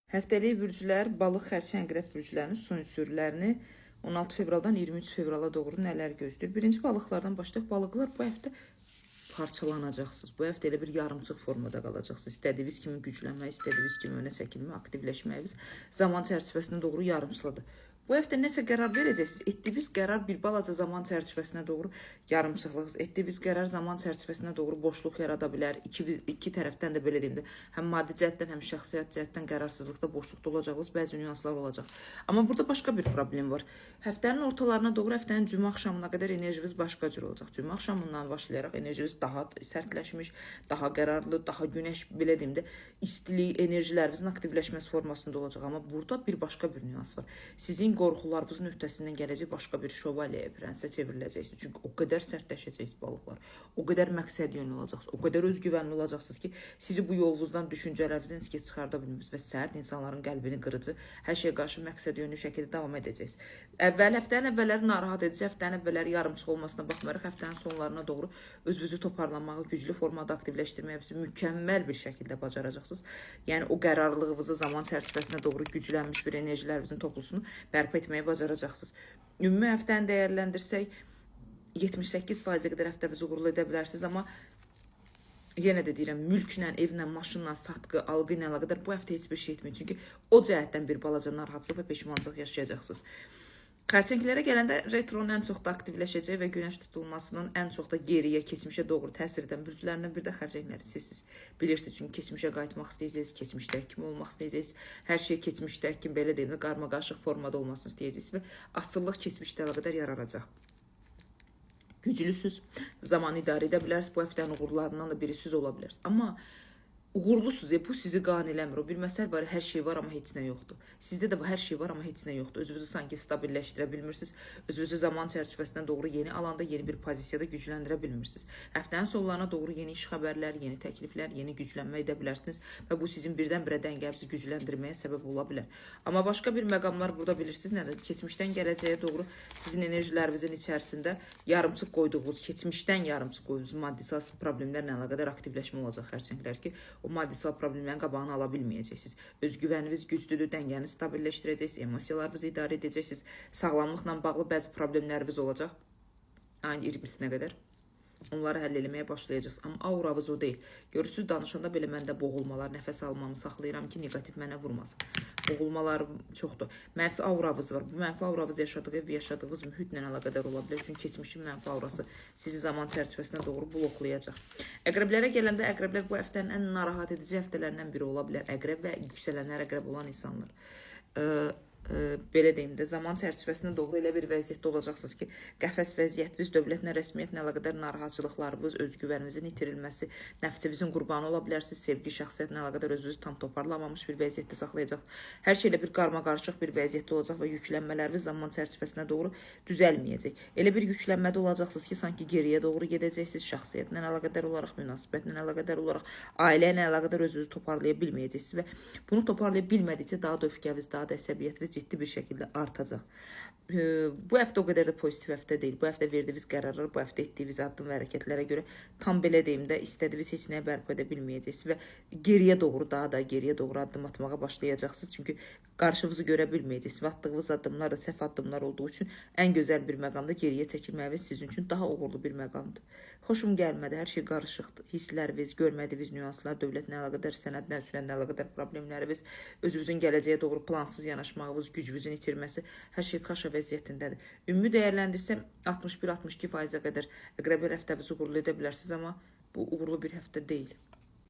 Həftəlik bürclər, balıq, xərçəng, əqrəb bürclərinin son sürülərini 16 fevraldan 23 fevrala doğru nələr gözləyir? Birinci balıqlardan başlayaq. Balıqlar bu həftə parçalanacaqsınız. Bu həftə elə bir yarımçıq formada qalacaqsınız. İstədiyiniz kimi güclənmək, istədiyiniz kimi önə çəkilmə, aktivləşməyiniz zaman çərçivəsinə doğru yarımçıladır. Bu həftə nəsə qərar verəcəksiniz. Etdiyiniz qərar bir balaca zaman çərçivəsinə doğru yarımçıqlıq, etdiyiniz qərar zaman çərçivəsinə doğru boşluq yarada bilər. İki tərəfdən də belə deyim də, həm maddi cəhətdən, həm şəxsiyyət cəhətdən qərarсızlıqda, boşluqda olacağınız bəzi nüanslar olacaq. Amma burada başqa bir problem var. Həftənin ortalarına doğru, həftənin cümə axşamına qədər enerjiniz başqa cür olacaq. Cümə axşamından başlayaraq enerjiniz daha sərtləşmiş, daha qərarlı, daha günəş, belə deyim də, istilik enerjilərinizin aktivləşməsi formasında olacaq. Amma burada bir başqa bir nüans var. Sizin qorxularınızın öhdəsindən gələcək başqa bir şövalyeyə, prensə çevriləcəksiniz. Çünki o qədər sərtləşəcəksiniz balıqlar. O qədər məqsədyönlü olacaqsınız. O qədər özgüvənli olacaqsınız ki, sizi bu yolunuzdan, düşüncələrinizdən heç kəs çıxarda bilməz və sərt insanların qəlbini qırıcı, hər şeyə qarşı məqsədyönlü şəkildə davam edəcəksiniz. Əvvəl həftənin əvvəlləri narahat edici, həftənin əvvəlləri yarımçıq olmasına baxmayaraq həftənin sonlarına doğru özünüzü toparlanmağı, güclü formada aktivləşdirməyi mükəmməl bir şəkildə bacaracaqsınız. Yəni o qərarlılığınızı zaman çərçivəsinə doğru güclənmiş bir enerjilərinizin toplusunu bərpa etməyi bacaracaqsınız. Ümumi həftəni dəyərləndirsək 78%-ə qədər həftənizi uğurlu edə bilərsiniz, amma yenə də deyirəm, mülklə, evlə, maşınla, satqı, alqı ilə əlaqədar bu həftə heç bir şey etməyin. Çünki o cəhətdən bir balaca narahatçılıq və peşmançılıq yaşayacaqsınız. Xərçənglərə gələndə retronun ən çox da aktivləşəcəyi və günəş tutulmasının ən çox da geriyə, keçmişə doğru təsir edən bürclərindən bir də xərçənglər sizsiz. Bilirsiniz, çünki keçmişə qayıtmaq istəyəcəksiniz, keçmişdəki kimi olmaq istəyəcəksiniz. Hər şey keçmişdəki kimi, belə deyim də, qarmaqarışıq formada olmasını istəyəcəksiniz və asıllıq keçmişdə əlaqədar yaranacaq. Güclüsüz, zamanı idarə edə bilərsiniz. Bu həftənin uğurlarından da biri siz ola bilərsiniz. Amma uğurlusuz, bu sizi qane eləmir. O bir məsəl var, hər şey var, amma heç nə yoxdur. Sizdə də hər şey var, amma heç nə yoxdur. Özünüzü sanki stabilləşdirə bilmirsiniz. Özünüzü zaman çərçivəsinə doğru yeni alanda, yeni bir pozisiyada gücləndirə bilmirsiniz. Həftənin sonlarına doğru yeni iş xəbərləri, yeni təkliflər, yeni güclənmə edə bilərsiniz və bu sizin birdən-birə dəngənizi gücləndirməyə səbəb ola bilər. Amma başqa bir məqamlar burada bilirsiniz nədir? Keçmişdən gələcəyə doğru sizin enerjilərinizin içərisində yarımçıq qoyduğunuz, keçmişdən yarımçıq qoyduğunuz maddisal problemlərlə əlaqədar aktivləşmə olacaq xərçənglər ki, o maddisal problemlərin qabağını ala bilməyəcəksiniz. Özgüvəniniz güclüdür, dəngəni stabilləşdirəcəksiniz, emosiyalarınızı idarə edəcəksiniz. Sağlamlıqla bağlı bəzi problemləriniz olacaq. Ayın 20-sinə qədər. Onları həll eləməyə başlayacaqsınız. Amma auravız o deyil. Görürsüz, danışanda belə məndə boğulmalar, nəfəs almamı saxlayıram ki, neqativ mənə vurmasın. Boğulmalar çoxdur. Mənfi auravız var. Bu mənfi auravız yaşadığı ev, yaşadığınız mühitlə əlaqədar ola bilər. Çünki keçmişin mənfi aurası sizi zaman çərçivəsinə doğru bloklayacaq. Əqrəblərə gələndə əqrəblər bu həftənin ən narahat edici həftələrindən biri ola bilər. Əqrəb və yüksələnlər əqrəb olan insanlar. Belə deyim də, zaman çərçivəsinə doğru elə bir vəziyyətdə olacaqsınız ki, qəfəs vəziyyətiniz, dövlətlə, rəsmiyyətlə əlaqədar narahatçılıqlarınız, özgüvəninizin itirilməsi, nəfsinizin qurbanı ola bilərsiniz, sevgi, şəxsiyyətlə əlaqədar özünüzü tam toparlamamış bir vəziyyətdə saxlayacaq. Hər şey elə bir qarmaqarışıq bir vəziyyətdə olacaq və yüklənmələriniz zaman çərçivəsinə doğru düzəlməyəcək. Elə bir yüklənmədə olacaqsınız ki, sanki geriyə doğru gedəcəksiniz, şəxsiyyətlə əlaqədar olaraq, münasibətlə əlaqədar olaraq, ailə ilə əlaqədar özünüzü toparlaya bilməyəcəksiniz və bunu toparlaya bilmədikcə daha da öfkəniz, daha da əsəbiyyətiniz ciddi bir şəkildə artacaq. Bu həftə o qədər də pozitiv həftə deyil. Bu həftə verdiyiniz qərarlar, bu həftə etdiyiniz addım və hərəkətlərə görə tam belə deyim də, istədiyiniz heç nəyi bərpa edə bilməyəcəksiniz və geriyə doğru, daha da geriyə doğru addım atmağa başlayacaqsınız. Çünki qarşınızı görə bilməyəcəksiniz və atdığınız addımlar da səhv addımlar olduğu üçün ən gözəl bir məqamda geriyə çəkilməyiniz sizin üçün daha uğurlu bir məqamdır. Xoşum gəlmədi, hər şey qarışıqdır. Hissləriniz, görmədiyiniz nüanslar, dövlətlə əlaqədar, sənədlə, sünədlə əlaqədar problemləriniz, özünüzün gələcəyə doğru plansız yanaşmağınız, gücünüzün itirməsi, hər şey kaşa vəziyyətindədir. Ümumi dəyərləndirsəm 61-62%-ə qədər əqrəblər həftənizi uğurlu edə bilərsiniz, amma bu uğurlu bir həftə deyil.